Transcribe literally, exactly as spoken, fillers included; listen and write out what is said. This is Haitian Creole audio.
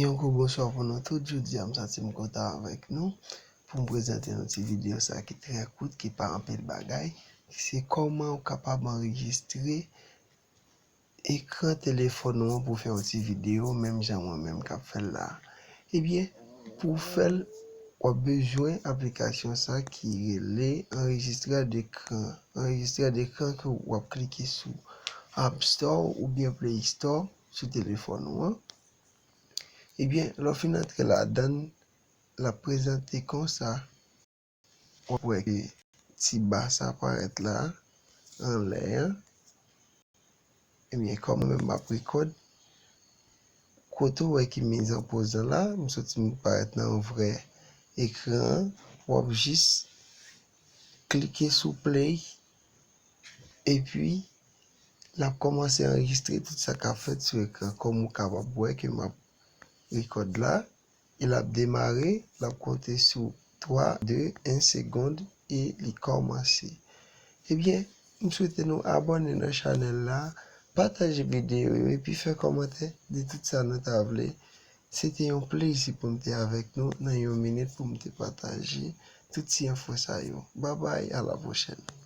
Yon gwo bonswa pou nou tout. Jodi a, m santi m kontan avèk nou pou m prezante nou ti videyo sa ki trè kout, ki pa anpil bagay. Se kòman ou kapab anrejistre ekran telefòn ou an pou fè yon ti videyo, menm jan mwen menm k ap fè l la. Ebyen, pou w fè l, w ap bezwen aplikasyon sa ki rele anrejistrè dekran. Anrejistrè dekran ke w ap klike sou App Store oubyen Play Store sou telefòn ou an. Ebyen, lè w fin antre ladan l, l ap prezante konsa. W ap wè ke ti ba sa parèt la, anlè an. Ebyen, kòm mwen menm m ap rekòd, kote w wè ki mizanpòz lan la, m soti m parèt nan yon vrè ekran an, w ap jis klike sou play, epi l ap kòmanse anrejistre tout sa k ap fèt sou ekran, kòm ou kapab wè ke m ap rekòd la, e l ap demare, l ap konte sou twa, de, en segonn, e li kòmanse. Ebyen, m swete nou abòne nan chanèl la, pataje videyo yo, epi fè kòmantè de tout sa nou ta vle. Se te yon plezi pou m te avèk nou nan yon minit pou m te pataje tout ti enfo sa yo. Babay, a la pwochèn.